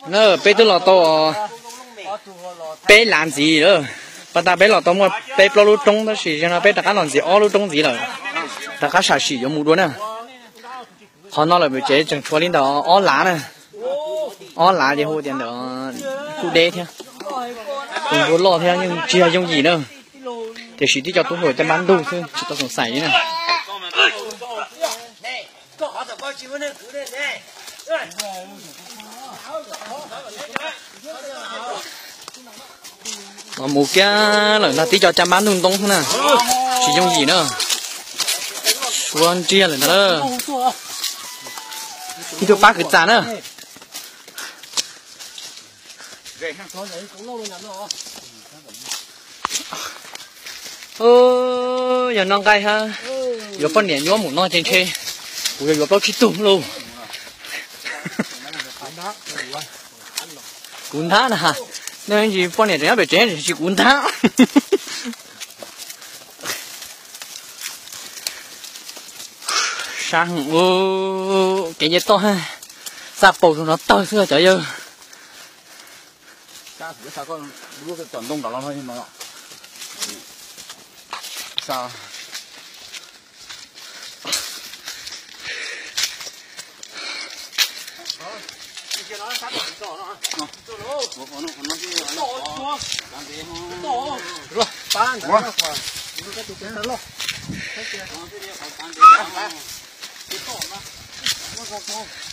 Na, peb twb los tau peb lav ntxiv lawm. Pas tas peb los tau muaj peb plaub lub roob, tab sis zaum no peb rov qab los ntxiv ob lub roob ntxiv lawm. Rov qab sam sim yuav mus dua na. Qhov no lawm pem tsev tseem tshuav li ntawm ob lav na. Ob lav ces hu tias ntawm kuj deb thiab. Tus npua loj thiab yeej tsis yog yooj yim na. Tiam sis tib co tub hluas caj npab ntug xwb tsis tau xoom xaim li na. Los mus kiag lawm ntag, tib co caj npab ntug ntoo xwb na. Tsis yooj yim na. Suav nriag lawm ntag. Ib tug pab kwv txam na. Yog noj nqaij hab yuav poj niam nyuab mus no ces ntshe kuv yuav yuav plaub tsib tug lauj. Kuv ntab na, nej tsis poj niam tseem nyob pem tsev tsis kuv ntab. Sab heev, kev nce toj xaj paus rau no tawg xwb cov yawg.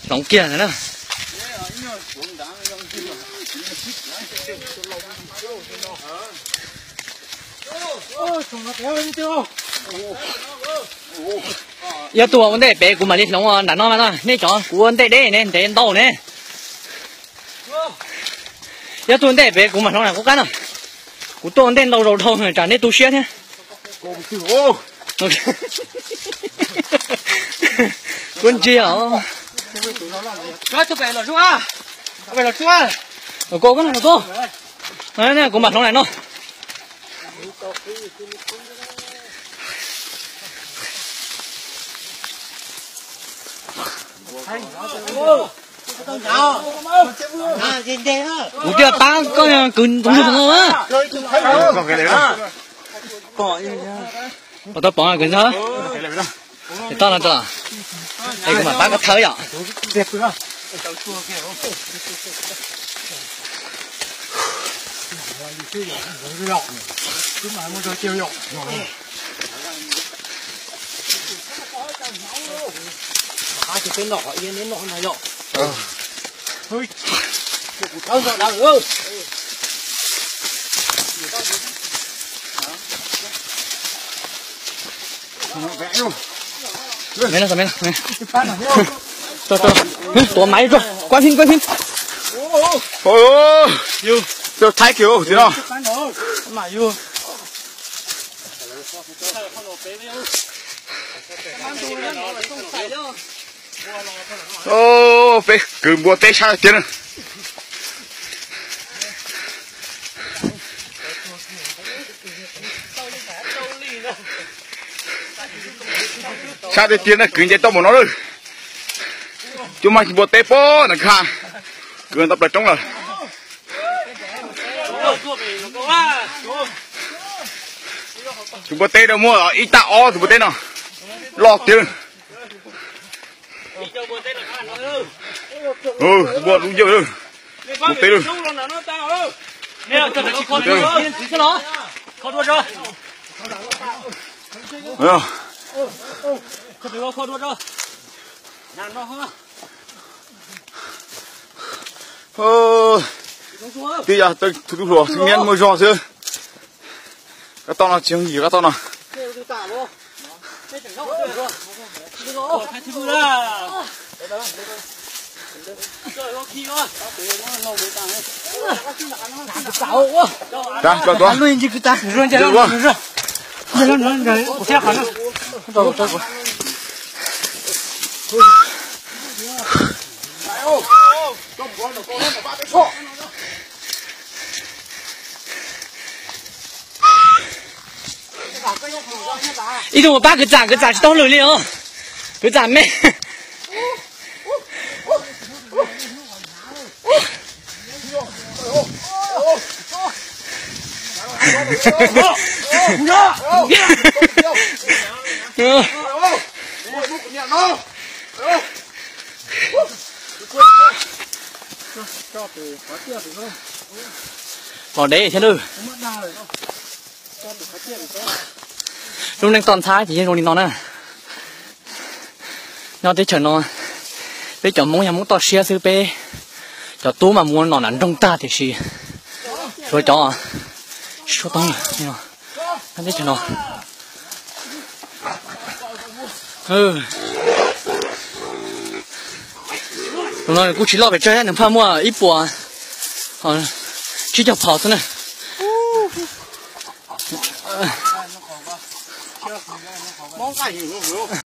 Hloov kiag ntawd na. Yog tuaj ua ntej pem kuv mam li hloov nram no mas, nej cov kuv ua ntej deb ne ntev ntau ne. Yog tuaj ntej pem kuv mam hloov nram qub qab no. Kuv tuaj ua ntej ntau zaus dhau tsam nej tu siab thiab. Kuv ntsia os. Kuv mam hloov nram no. Kuv thiaj pab koj kwv ntxoov ntxoo na. Tau pov kwv ntxoov. Toj no tso. Es kuv mam pab koj thawb yom. Tuav maiv tso, kuab phim, kuab phim. Thaib kiag tim no. Peb kwv npua teb sab tiag na. Sab tiag tiag na, kwv nce toj npaum no lawm. Cov mas npua teb pob ntawm kha, kwv tau plaws roob lawm. Tus npua teb no muaj ib tag ob tus npua teb no, loj tiag. Tus npua lub ncauj, npua teb lawm. Twb yog tus tub hluas xwb, niab muaj zog xwb. Kab toj no tsis yooj yim, kab toj no. Ib tug mus pab kwv txam, kwv txam tsis tau lwm li os. Kwv txam me. Los deb thiab lawm. Lub neej toj ntxhab ces yeej zoo li no na. Nyob teb chaws no, peb cov Hmoob yog Hmoob toj siab xwb, peb cov tub mas mus ua nom nram nroog tag tiam sis tshuav cov tsis tshua tau nyob teb chaws no. Tus no kuj tsis loj pes tsawg, nws pheej muaj ib puas tsib caug phaus xwb na.